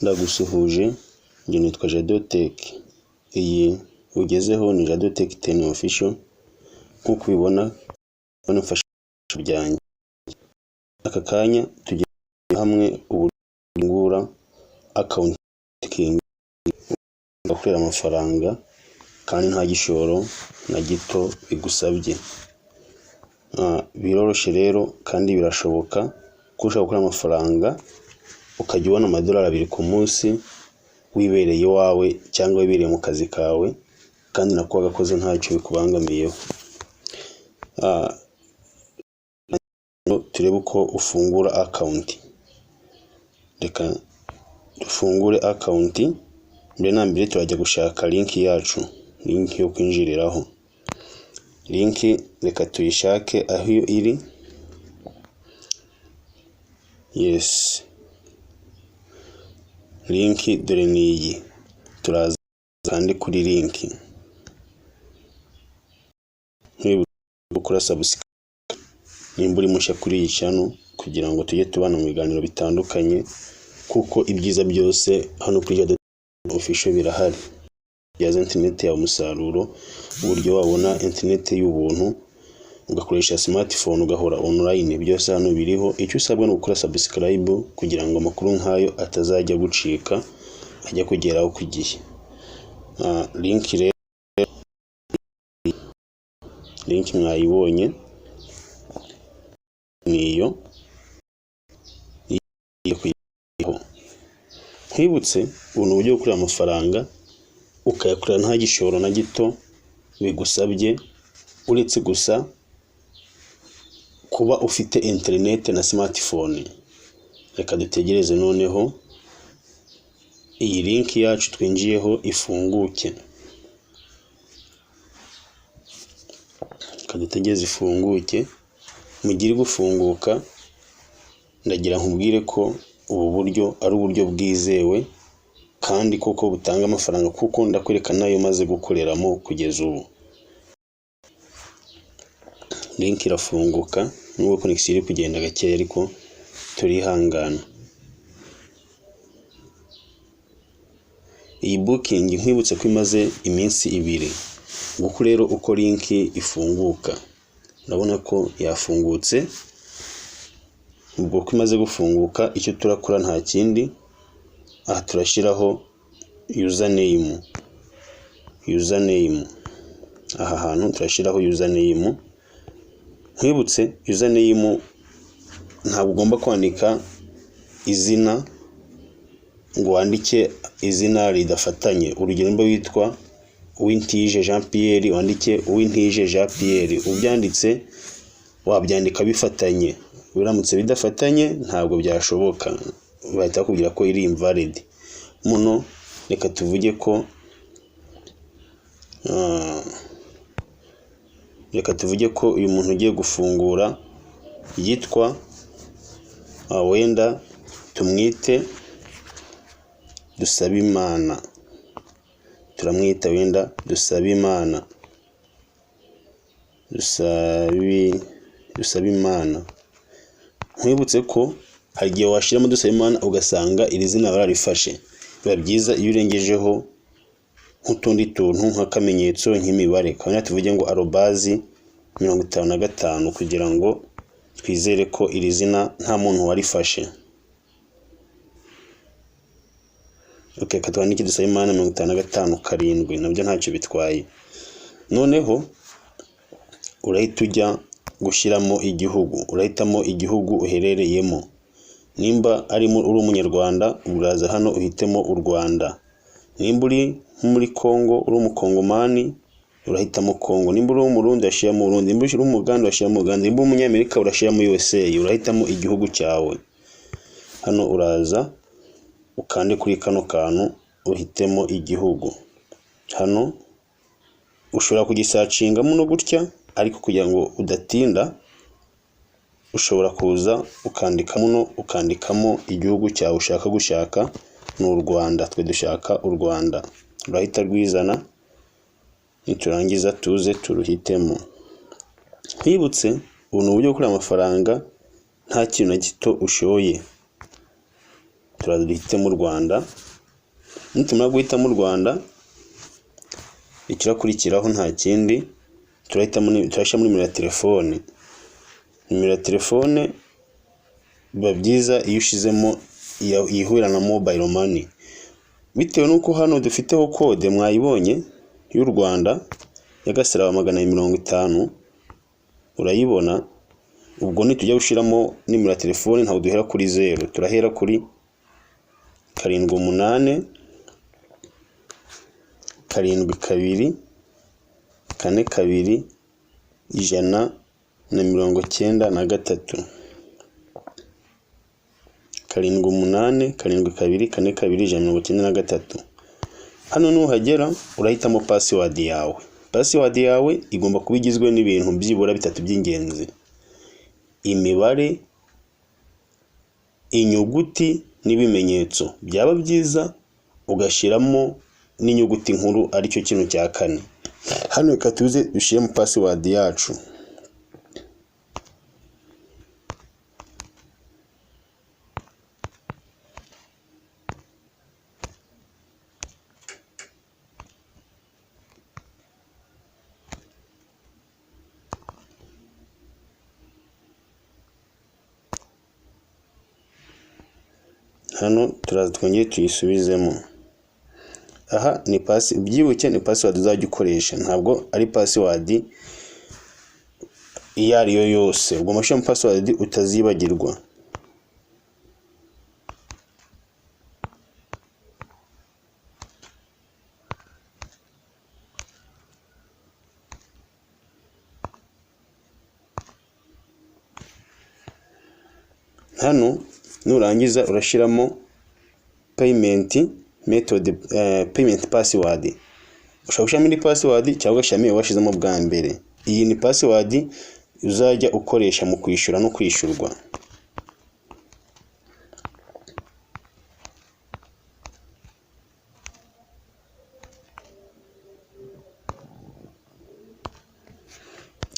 Ndagusuhuje, njye nitwa Jado Tech. Iyi ugezeho ni Jado Tech 10 Official, nk'uko ubibona mfasha byanjye. Aka kanya tugiye hamwe uburyo ufungura account ugakorera amafaranga kandi nta gishoro na gito bigusabye. Biroroshye rero kandi birashoboka ko ushobora gukora amafaranga, ukajya ubona amadolari 2 ku munsi wibereye iwawe cyangwa wibereye mu kazi kawe, kandi nako wagakoze ntacyo bikubangamiyeho. Turebe uko ufungura account. Reka dufungure account. Mbere na mbere turajya gushaka link yacu, link yo kwinjiriraho. Link reka tuyishake aho iri. Yes, link dore ni iyi. Turaza kandi kuri link. Nkwibutsa gukora subscribe nimba uri mushya kuri iyi channel, kugira ngo tujye tubana mu biganiro bitandukanye, kuko ibyiza byose hano kuri Jado Official birahari. Byaza internet yawe umusaruro, uburyo wabona internet y'ubuntu, ugakoresha smartphone, ugahora online, byose hano biriho. Icyo usabwa ni ugukora subscribe kugira ngo amakuru nk'ayo atazajya gucika, ajya kugeraho ku gihe. Link rero, link mwayibonye, ni iyo. Nkwibutse, ubu ni uburyo bwo gukorera amafaranga, ukayakorera nta gishoro na gito bigusabye, uretse gusa kuba ufite interineti na smartphone. Reka dutegereze noneho iyi link yacu twinjiyeho ifunguke. Reka dutegereze ifunguke. Mu gihe iri gufunguka, ndagira nkubwire ko ubu buryo ari uburyo bwizewe kandi koko butanga amafaranga, kuko ndakwereka nayo maze gukoreramo kugeza ubu. Link irafunguka nubwo connection iri kugenda gakeya, ariko turihangana. Iyi booking nkwibutse ko imaze iminsi 2. Nguko rero uko link ifunguka. Urabona ko yafungutse. Ubwo ko imaze gufunguka, icyo turakora nta kindi, aha turashyiraho username. Username, aha hantu turashyiraho username. Nkwibutse, username ntabwo ugomba kwandika izina ngo wandike izina ridafatanye. Urugero, nimba witwa Uwintije Jean Pierre, wandike Uwintije Jean Pierre. Ubyanditse, wabyandika bifatanye. Biramutse bidafatanye ntabwo byashoboka, bahita bakubwira ko iri invalid. Muno reka tuvuge ko uyu muntu ugiye gufungura yitwa, wenda tumwite Dusabimana, turamwita wenda Dusabimana, Dusabimana. Nkwibutse ko hari igihe washyiramo Dusabimana ugasanga iri zina bararifashe. Biba byiza iyo urengejeho nk'utundi tuntu, nk'akamenyetso, nk'imibare. Kandi tuvuge ngo @55, kugira ngo twizere ko iri zina nta muntu warifashe. Okay, reka twandike Dusabimana 55 7, nabyo ntacyo bitwaye. Noneho urahita ujya gushyiramo igihugu, urahitamo igihugu uherereyemo. Nimba ari uri umunyarwanda, uraza hano uhitemo u Rwanda. Nimba uri muri Congo, uri umukongomani, urahitamo Congo. Nimba uri umurundi, urashyiramo Urundi. Nimba uri umuganda, urashyiramo Uganda. Nimba uri umunyamerika, urashyiramo USA. Urahitamo igihugu cyawe. Hano uraza ukande kuri kano kantu, uhitemo igihugu. Hano ushobora kugisacingamo no gutya, ariko kugira ngo udatinda, ushobora kuza ukandikamo no ukandikamo igihugu cyawe ushaka gushaka. Ni u Rwanda, twe dushaka u Rwanda. Urahita rwizana, niturangiza tuze turuhitemo. Nkwibutse, ubu ni uburyo bwo gukorera amafaranga nta kintu na gito ushoye. Turaza duhitemo u Rwanda. Nitumara guhitamo u Rwanda, ikirakurikiraho nta kindi, turahitamo, turashyiramo nimero ya telefone. Nimero ya telefone biba byiza iyo ushizemo ihura na mobile money. Bitewe n'uko hano dufiteho code, mwayibonye, y'u Rwanda y'agasaraba 250, urayibona. Ubwo nitujya gushyiramo nimero ya telefone, ntabwo duhera kuri zeru, turahera kuri 787 2 42 193, 787 2 42 193. Hano nuhagera urahitamo password yawe. Password yawe igomba kuba igizwe n'ibintu byibura bitatu by'ingenzi: imibare, inyuguti n'ibimenyetso. Byaba byiza ugashyiramo n'inyuguti nkuru, aricyo kintu cya kane. Hano reka tuze dushyiremo password yacu. Hano turaza twongere tuyisubizemo. Aha ni pass, byibuke ni password uzajya ukoresha, ntabwo ari password iyo ari yo yose. Ugomba gushyiramo password utazibagirwa. Hano nurangiza urashyiramo payment method, payment password. Ushobora gushyiramo indi password cyangwa ugashyiramo iyo washyizemo bwa mbere. Iyi ni password uzajya ukoresha mu kwishyura no kwishyurwa.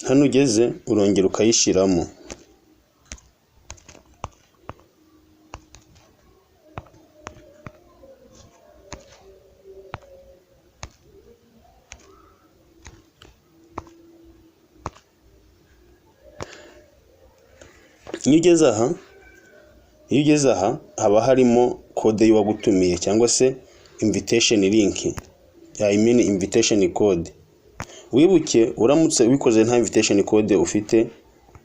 Hano ugeze urongera ukayishyiramo. Iyo ugeze aha haba harimo code y'uwagutumiye cyangwa se invitation link, I mean invitation code. Wibuke, uramutse ubikoze nta invitation code ufite,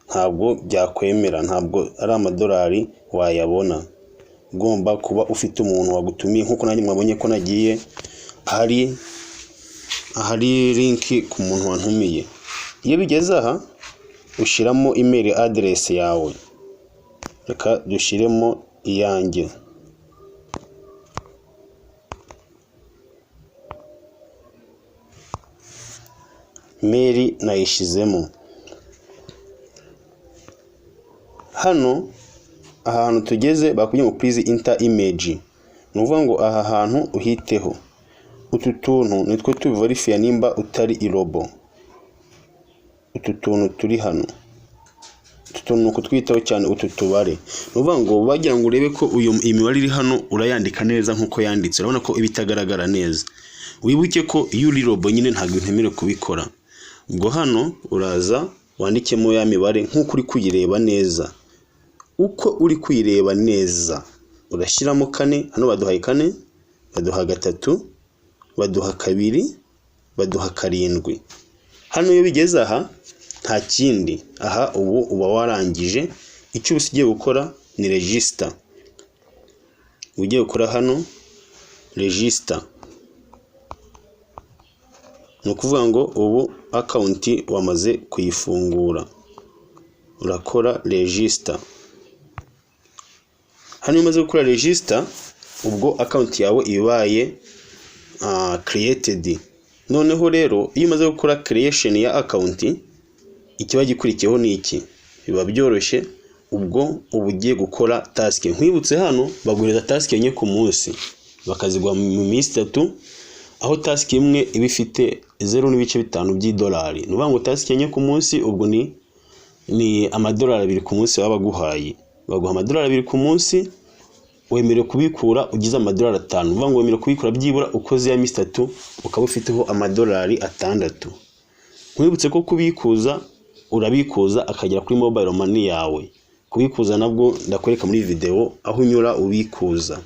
ntabwo byakwemera, ntabwo ari amadolari wayabona. Ugomba kuba ufite umuntu wagutumiye, nk'uko nanjye mwabonye ko nagiye ahari link ku muntu wantumiye. Iyo bigeze aha ushyiramo email address yawe. Reka dushyiremo iyanjye. Mail nayishyizemo. Hano ahantu tugeze bakubwiye ngo "Please enter image". Ni ukuvuga ngo aha hantu uhiteho. Utu tuntu nitwo tuverifiya nimba utari irobot. Utu tuntu turi hano, utu tuntu ni ukutwitaho cyane. Utu tubare, ni ukuvuga ngo bagira ngo urebe ko uyu iyi mibare iri hano urayandika neza nk'uko yanditse. Urabona ko iba itagaragara neza. Wibuke ko iyo uri robot nyine ntabwo ntemerewe kubikora. Ubwo hano uraza wandikemo ya mibare nk'uko uri kuyireba neza, uko uri kuyireba neza. Urashyiramo kane. Hano baduhaye kane, baduha gatatu, baduha kabiri, baduha karindwi. Hano iyo bigeze aha nta kindi, aha ubu uba warangije. Icyo uba ugiye gukora ni register. Ugiye gukora hano register, ni ukuvuga ngo ubu account wamaze kuyifungura, urakora register. Hano iyo umaze gukora register, ubwo account yawe ibaye created. Noneho rero iyo umaze gukora creation ya account, ikiba gikurikiyeho ni iki? Biba byoroshye, ubwo uba ugiye gukora task. Nkwibutse, hano baguhereza task enye ku munsi, bakaziguha mu minsi 3, aho task imwe iba ifite 0.5 by'idolari. Ni ukuvuga ngo task enye ku munsi, ubwo ni amadolari 2 ku munsi baba baguhaye. Baguha amadolari 2 ku munsi. Wemerewe kubikura ugize amadolari 5, uvuga ngo wemerewe kubikura byibura ukoze ya minsi 3 ukaba ufiteho amadolari 6. Nkwibutse ko kubikuza urabikuza akagera kuri mobile money yawe. Kubikuza nabwo ndakwereka muri video aho unyura ubikuza.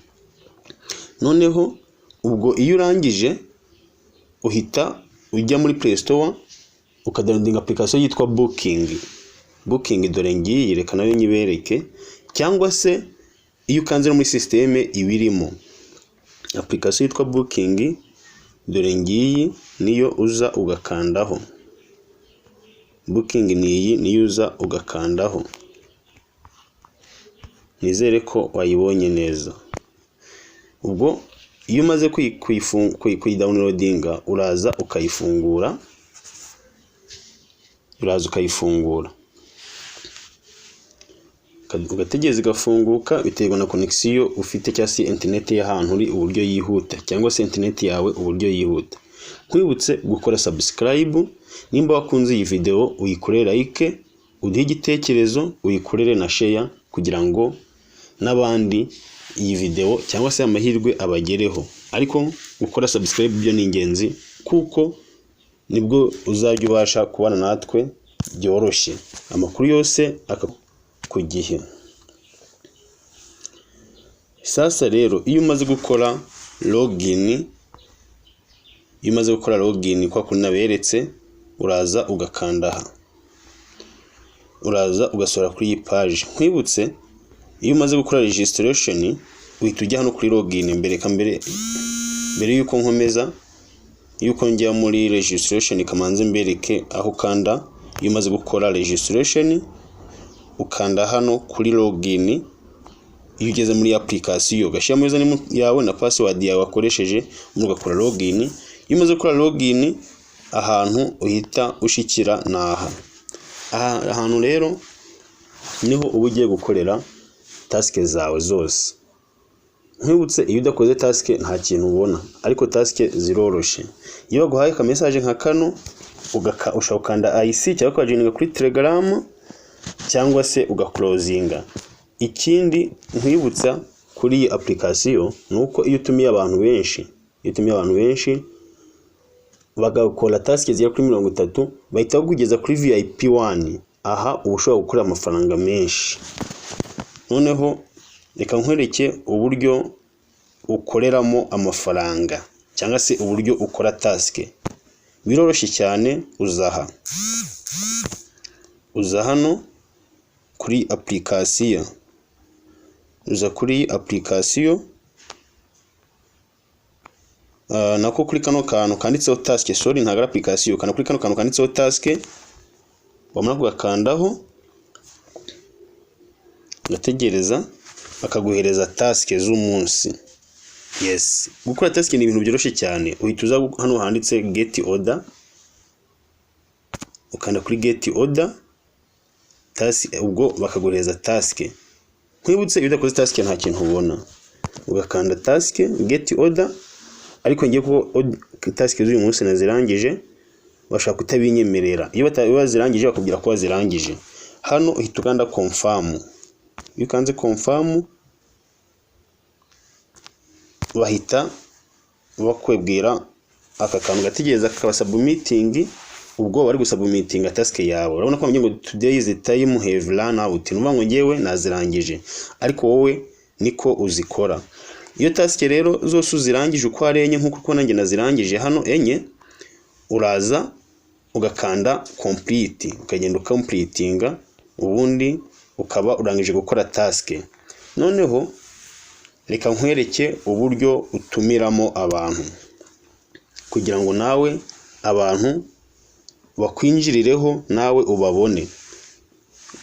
Noneho ubwo iyo urangije uhita ujya muri Play Store ukadownloadinga application yitwa Booking. Booking dore ngiyi, reka nayo nyibereke, cyangwa se iyo ukanze no muri system ibirimo application yitwa Booking, dore ngiyi, niyo uza ugakandaho. Booking ni iyi, niyo uza ugakandaho. Nizere ko wayibonye neza. Ubwo iyo umaze kuyidownloadinga uraza ukayifungura, uraza ukayifungura ugategereza igafunguka, biterwa na connection ufite cyangwa se internet y'ahantu uri uburyo yihuta, cyangwa se internet yawe uburyo yihuta. Nkwibutse gukora subscribe, nimba wakunze iyi video uyikorere like, uduhe igitekerezo, uyikorere na share kugira ngo n'abandi iyi video cyangwa se amahirwe abagereho. Ariko gukora subscribe byo ni ingenzi, kuko nibwo uzajya ubasha kubana natwe byoroshye, amakuru yose ku gihe. Sasa rero iyo umaze gukora login, iyo umaze gukora login kwa kundi naberetse, uraza ugakanda aha, uraza ugasura kuri iyi page. Nkwibutse, iyo umaze gukora registration uhita ujya hano kuri login. Mbere mbere mbere yuko nkomeza, yuko njya muri registration, kamanze mbereke aho ukanda. Iyo umaze gukora registration ukanda hano kuri login. Iyo ugeze muri application ugashyiramo username yawe na password yawe wakoresheje, ugakora login. Iyo umaze gukora login, ahantu uhita ushikira ni aha. Aha hantu rero niho uba ugiye gukorera task zawe zose. Nkwibutse, iyo udakoze task nta kintu ubona, ariko task ziroroshye. Iyo baguhaye aka message nka kano, ushobora gukanda IC cyangwa ukajoininga kuri Telegram cyangwa se ugaclosinga. Ikindi nkwibutsa kuri iyi application ni uko iyo utumiye abantu benshi, iyo utumiye abantu benshi bagakora task zigera kuri 30, bahita bakugeza kuri VIP 1. Aha uba ushobora gukora amafaranga menshi. Noneho reka nkwereke uburyo ukoreramo amafaranga cyangwa se uburyo ukora task. Biroroshye cyane. Uza aha, uza hano kuri application, uza kuri application nako kuri kano kantu kanditseho task. Sorry, ntabwo ari application. Kanda kuri kano kantu kanditseho task. Wamara kugakandaho ugategereza bakaguhereza task z'umunsi. Yes, gukora task ni ibintu byoroshye cyane. Uhita uza hano handitse get order, ukanda kuri get order task, ubwo bakaguhereza task. Nkwibutse, iyo udakoze task nta kintu ubona. Ugakanda task, get order. Ariko ngiye ko task z'uyu munsi nazirangije, bashaka kutabinyemerera. Iyo bazirangije bakubwira ko wazirangije. Hano uhita ukanda confirm. Iyo ukanze confirm bahita bakwibwira aka kantu, gategereza kakaba submitting. Ubwo bari gusubmittinga task yawe, urabona ko ngo "Today's time have run out". Ni ngo ngewe nazirangije, ariko wowe niko uzikora. Iyo task rero zose uzirangije uko ari enye, nk'uko uko nanjye nazirangije hano enye, uraza ugakanda complete, ukagenda ukompletinga, ubundi ukaba urangije gukora task. Noneho reka nkwereke uburyo utumiramo abantu kugira ngo nawe abantu bakwinjirireho, nawe ubabone.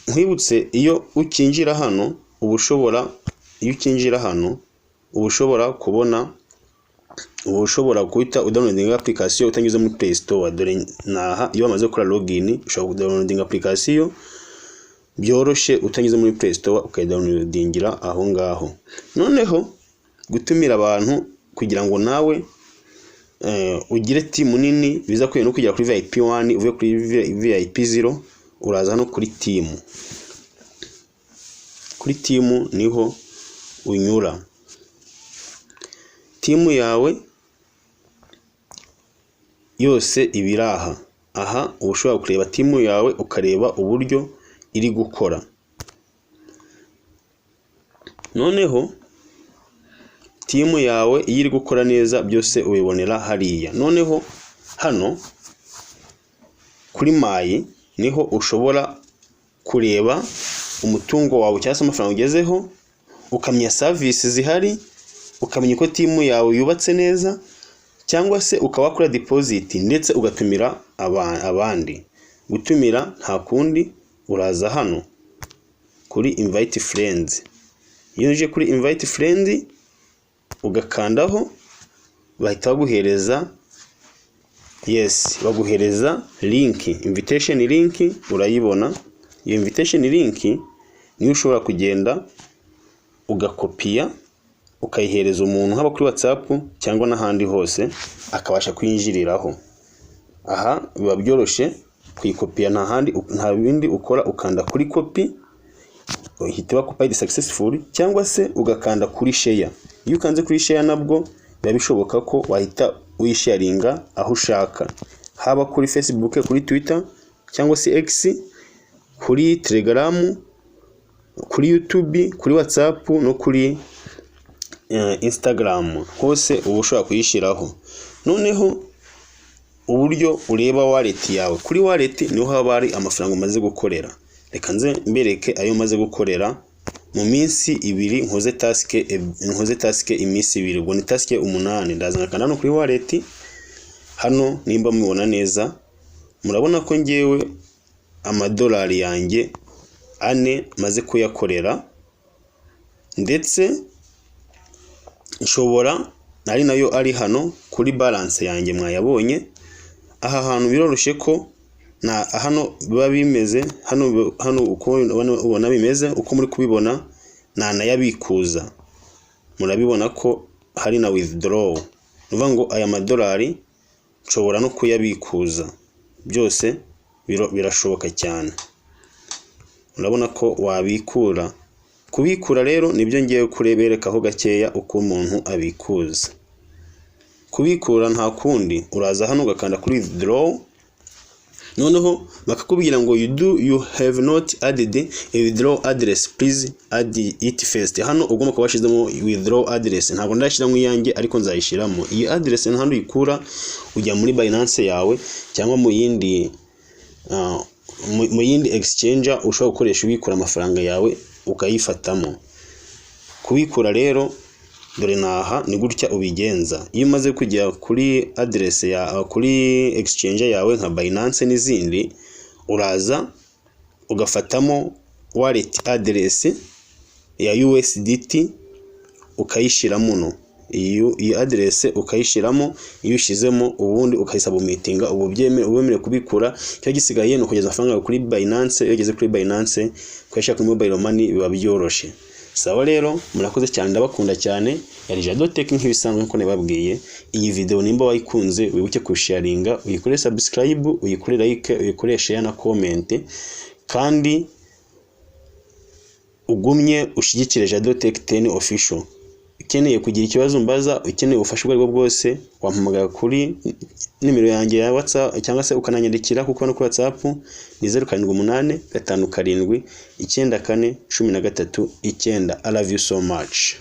Nkwibutse, iyo ukinjira hano uba ushobora, iyo ukinjira hano uba ushobora kubona, uba ushobora guhita udownloadinga application utanyuze muri Play Store. Dore naha, iyo wamaze gukora login ushobora kudownloadinga application byoroshye utanyuze muri Play Store, ukayidownloadingira aho ngaho. Noneho gutumira abantu kugira ngo nawe ugire team nini, biza kwiye no kugera kuri VIP 1 uvuye kuri VIP 0, uraza hano kuri team. Kuri team niho unyura. Team yawe yose iba iri aha. Aha uba ushobora kureba team yawe, ukareba uburyo iri gukora. Noneho team yawe iyo iri gukora neza, byose ubibonera hariya. Noneho hano kuri my niho ushobora kureba umutungo wawe cyangwa se amafaranga ugezeho, ukamenya service zihari, ukamenya uko team yawe yubatse neza, cyangwa se ukaba wakora deposit, ndetse ugatumira abandi. Gutumira nta kundi, uraza hano kuri invite friends. Iyo uje kuri invite friend ugakandaho, bahita baguhereza, yes, baguhereza link, invitation link urayibona. Iyo invitation link niyo ushobora kugenda ugakopiya, ukayihereza umuntu, haba kuri WhatsApp cyangwa n'ahandi hose, akabasha kwinjiriraho. Aha biba byoroshye kuyikopiya, nta handi, nta bindi ukora, ukanda kuri copy, uhita iba copied successful, cyangwa se ugakanda kuri share. Iyo ukanze kuri share, nabwo biba bishoboka ko wahita uyisharinga aho ushaka, haba kuri Facebook, kuri Twitter cyangwa se X, kuri Telegram, kuri YouTube, kuri WhatsApp no kuri Instagram, hose uba ushobora kuyishyiraho. Noneho uburyo ureba wallet yawe: kuri wallet niho haba hari amafaranga umaze gukorera. Reka nze mbereke ayo umaze gukorera mu minsi 2. Nkoze task iminsi 2, ubwo ni task 8. Ndaza ngakanda hano kuri wallet. Hano nimba mubibona neza, murabona ko ngewe amadolari yanjye 4 maze kuyakorera, ndetse nshobora ari nayo ari hano kuri balance yanjye, mwayabonye. Aha hantu biroroshye ko na hano biba bimeze hano uko ubona bimeze, uko muri kubibona, nanayabikuza. Murabibona ko hari na withdraw, ni ukuvuga ngo aya madolari nshobora no kuyabikuza, byose birashoboka cyane. Urabona ko wabikura. Kubikura rero nibyo ngiye kureberekaho gakeya, uko umuntu abikuza. Kubikura nta kundi, uraza hano ugakanda kuri withdraw, noneho bakakubwira ngo you have not added a withdraw address, please add it first." Hano ugomba kuba washyizemo withdraw address. Ntabwo ndashyiramo iyanjye, ariko nzayishyiramo. Iyi address nta handi uyikura, ujya muri Binance yawe cyangwa mu yindi exchange ushobora gukoresha ubikura amafaranga yawe, ukayifatamo. Kubikura rero dore naha, ni gutya ubigenza. Iyo umaze kujya kuri address ya kuri exchange yawe nka Binance n'izindi, uraza ugafatamo wallet address ya USDT, ukayishyiramo no iyi address ukayishyiramo. Iyo ushyizemo, ubundi ukayisubmittinga, ubu wemerewe kubikura. Icyo gisigaye ni ukugeza amafaranga yawe kuri Binance. Iyo ugeze kuri Binance, kuyashyira kuri mobile money biba byoroshye. Sawa rero, murakoze cyane, ndabakunda cyane. Yari Jado Tech nk'ibisanzwe, nkuko nababwiye. Iyi video nimba wayikunze, wibuke kusharinga, uyikore subscribe, uyikore like, uyikore share na comment, kandi ugumye ushyigikire Jado Tech 10 Official. Ukeneye kugira ikibazo mbaza, ukeneye ubufasha ubwo aribwo bwose, wampamagara kuri nimero yanjye ya WhatsApp cyangwa se ukananyandikira, kuko no kuri WhatsApp ni 0785 79 139. I love you so much.